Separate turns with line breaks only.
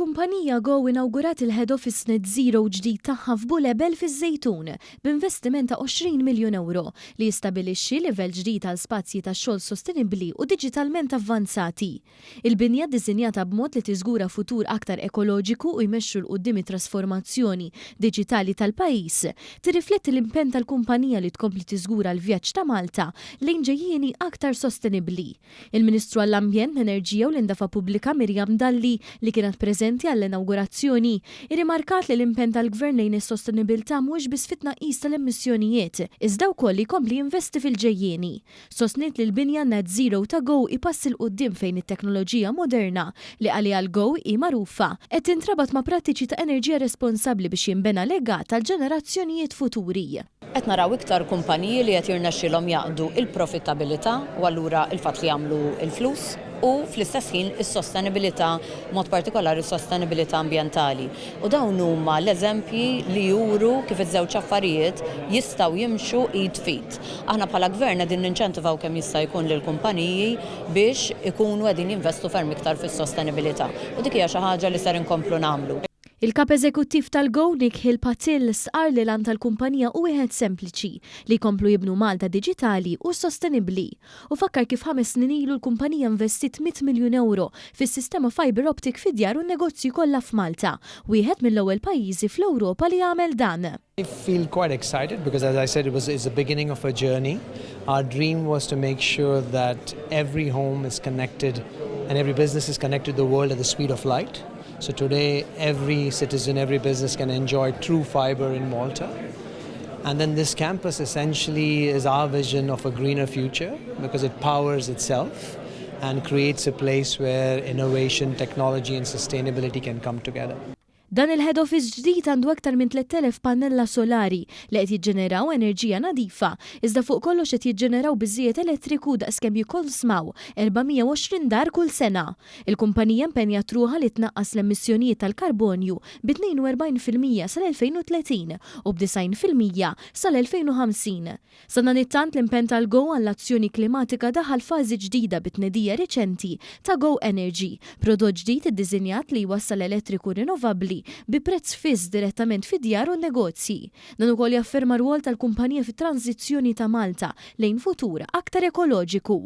Il-kumpanija Go inawgurat il-head office net zero ġdid tagħha f'Bulebel fiż-Żejtun, b'investiment ta' 20 miljun ewro, li jistabilixxi livell ġdid għal spazji ta' xogħol sostenibbli u diġitalment avvanzati. Il-binja ddisinjata b'mod li tiżgura futur aktar ekoloġiku u jmexxu 'l quddiem it-trasformazzjoni diġitali tal-pajjiż, tirrifletti l-impenn tal-kumpanija li tkompli tiżgura l-vjaġġ ta' Malta lejn ġejjieni aktar sostenibbli. Il-Ministru għall-Ambjent, l-Enerġija u l-Indafa Pubblika Miriam Dalli, li kienet preżenti għall-inawgurazzjoni, irrimarkat li l-impenn tal-Gvern lejn is-sostenibilità mhuwiex biss fit-tnaqqis tal-emissjonijiet, iżda wkoll li jkompli jinvesti fil-ġejjieni. Sostniet li l-binja net zero ta' Go hi pass 'il quddiem fejn it-teknoloġija moderna, li għaliha l-Go hi magħrufa, qed tintrabat ma' prattiċi ta' enerġija responsabbli biex jinbena legat għall-ġenerazzjonijiet futuri.
Qed naraw iktar kumpaniji li qed jirnexxielhom jgħaqqdu il-profittabilità u allura il-fatt li jagħmlu l-flus u fl-istess ħin is-sostenibilità, b'mod partikolari s-sostenibilità ambjentali. U dawn huma l-eżempji li juru kif iż-żewġ affarijiet jistgħu jimxu id f'id. Aħna bħala gvern qegħdin ninċentivaw kemm jista' jkun lill-kumpaniji biex ikunu qegħdin jinvestu ferm iktar fis-sostenibilità. U dik hija xi ħaġa li ser inkomplu nagħmlu.
Il-Kap Eżekuttiv tal-Go, Nikhil Patil, stqarr li l-għan tal-kumpanija hu wieħed sempliċi, li jkomplu jibnu Malta diġitali u sostenibbli. U fakkar kif 5 snin ilu l-kumpanija investiet 100 miljun ewro fis-sistema fiber optic fid-djar u n-negozji kollha f'Malta, wieħed mill-ewwel pajjiżi fl-Ewropa li għamel dan.
I feel quite excited because, as I said, it's the beginning of a journey. Our dream was to make sure that every home is connected and every business is connected to the world at the speed of light. So today, every citizen, every business can enjoy true fiber in Malta. And then this campus essentially is our vision of a greener future because it powers itself and creates a place where innovation, technology, and sustainability can come together.
Dan il-head office ġdid għandu aktar minn 3000 pannella solari li qed jiġġeneraw enerġija nadifa, iżda fuq kollox qed jiġġeneraw biżżejjed elettriku daqskemm jikkonsmaw 420 dar kull sena. Il-kumpanija impenjat ruħha li tnaqqas l-emissjonijiet tal-karbonju bi 42% sal-2030 u b'90% sal-2050. Sadanittant, l-impenn tal-Go għall-azzjoni klimatika daħal fażi ġdida bit-tnedija riċenti ta' Go Energy, prodott ġdid iddisinjat li jwassal elettriku rinnovabbli bi prezz fiss direttament fid-djar u negozji. Dan ukoll jafferma rwol tal-kumpanija fit-tranzizzjoni ta' Malta lejn futur aktar ekoloġiku.